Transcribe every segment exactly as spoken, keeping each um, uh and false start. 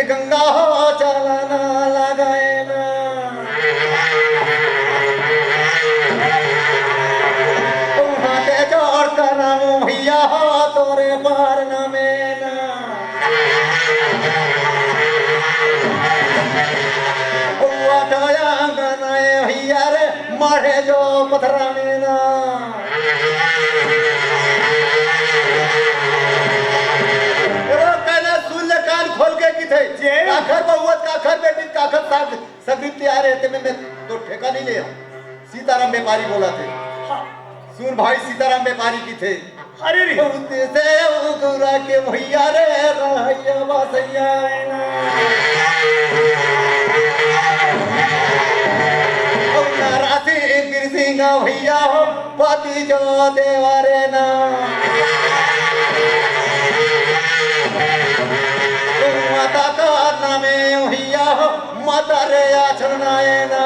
गंगा हो चलना लगाए ना। उहाँ के जोड़ करम भैया हो तोरे पार न में ना। उहाँ तो आंगन ए भैया रे मारे जो पथरा में ना। ए वो कहना सुन ले कान खोल के किथे। जे। काखर बहुवत, काखर बेटी, काखर साग, सगरी तैयार हे, तेमे में तो ठेका नहीं ले। सीताराम व्यापारी बोलथे। हाँ। सुन भाई, सीताराम व्यापारी किथे। अरे रे। उनते से उगरा के भैया रे, रहैया बसैया रे ना। ओ नारासी गिर सिंह भैया हो, पति जो देवा रे ना। माता का नामे भैया हो, माता रे आचरणाए ना।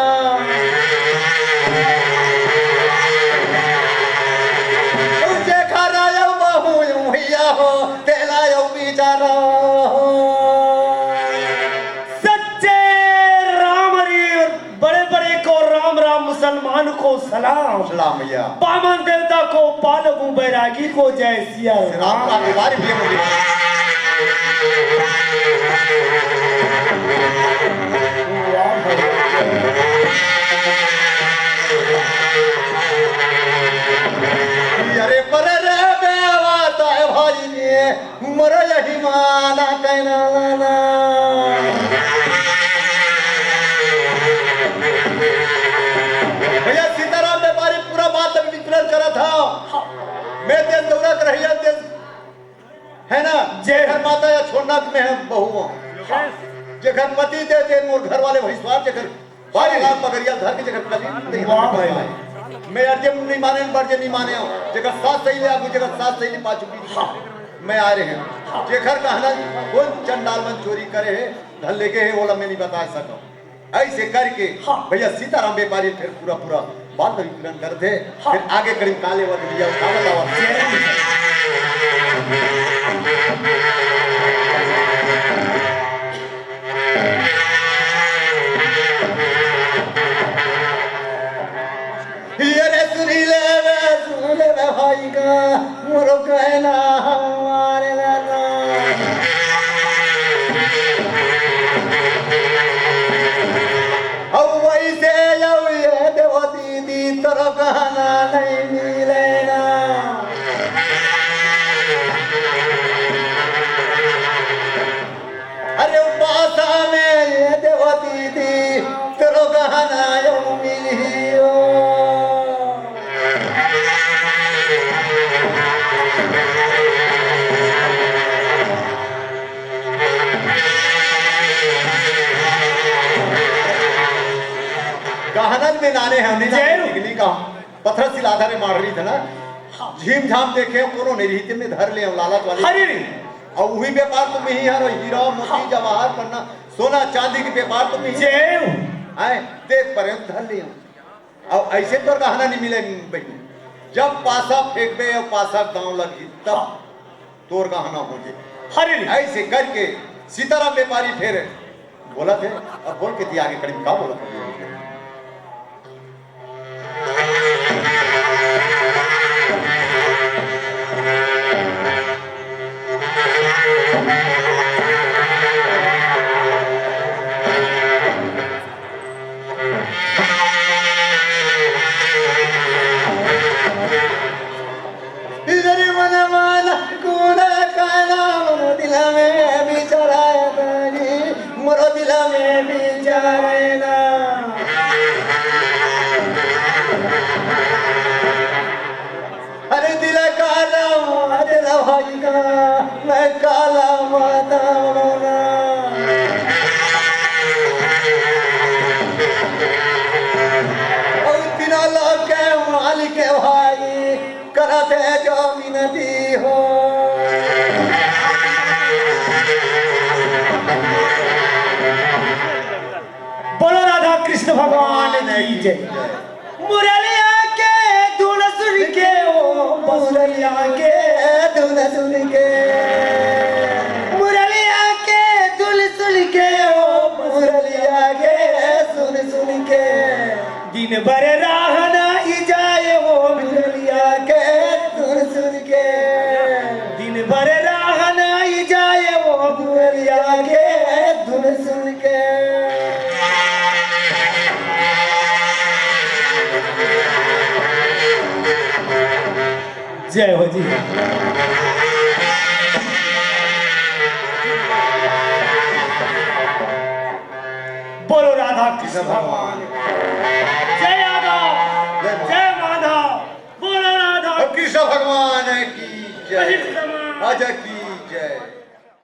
जेखर आयो बहू भैया हो, तेला यो बिचारा हो। सच्चे राम हरि, बड़े बड़े को राम राम, मुसलमान को सलाम। सलाम भैया। बामन देवता को पालगू, बैरागी को जय सिया राम राम। का दुलारी प्रेम हो गया। अरे पर रे बेवा ताए भाई ने, मर यही माना कहना लाना। भैया सीताराम व्यापारी पूरा बात अभी विकलन करा था। मैं देश गौरव कर रही है देश, है ना? जय। घर माता या छोड़ना मैं बहू हूँ। जेकर पति दे दे मोर घर वाले भैंसवार, जेकर बारह लाख पगरिया धर के जेकर कली नहीं वाह भाई। मैं अर्जे नहीं माने, बर्जे नहीं माने हूँ। जेकर सास सही ले आगू, जेकर सास सही ले पाछू बीच में। मैं आ रहे हैं। जेकर कहना कोन चंडाल मन चोरी करे है, धन लेके है, ओला मैं नहीं बता सकता। ऐसे करके हाँ। भैया सीताराम व्यापारी फिर पूरा पूरा बात विवरण करथे। हाँ। फिर आगे करीब काले वाली भैया का बतावा। ये रे सुनी ले बे, सुन ले बे भाई का, मोरो कहना हमारे लाला। अब वैसे जाऊ ये देवती दी तोरो कहना नहीं मिले ना। अरे पासा में ये देवती दी, तेरो गहना यो मिलियो। गहनन में नाने हैं, नहीं जय। नाने, नहीं कहा। पत्थर सिला धरे मार रही थे ना। हाँ। झीम झाम देखे, कोनो नहीं रही, तेमे धर ले, लालच वाली। हरी रही। अउ उही व्यापार तो मिही हर, हीरा, मोती, हाँ। जवाहर, पन्ना, सोना, चांदी के व्यापार तो मिही। जय। आए, देख पर्यंत धर ले। अउ ऐसे तोर गहना नहीं मिले बहिनी। जब पासा फेंकबे अउ पासा दांव लगही, तब हाँ। तोर गहना हो जे। हरी रही। ऐसे करके सीताराम व्यापारी फिर बोलथे, अब बोल के दिया आगे कड़ी का बोलथे। इधर मन मन कूड़ा काला, मोर दिल में विचार आया तारी, मोर दिल में विचार आया ना। अरे दिल काला, दिल भाई का, मैं काला माता बोला। ओ तीनों लोग के मालिक भाई, करत हे जो विनती हो। बोलो राधा कृष्ण भगवान की जय। मुरलिया के धुन सुन के ओ, मुरलिया के धुन सुन के, मुरलिया के धुन सुन अरे राह नाई जाए वो दुअरिया के धुन सुन के। जय हो जी। बोलो राधा कृष्ण भगवान। जय यादव, जय माधव। बोलो राधा कृष्ण भगवान की जय। राजा की जय।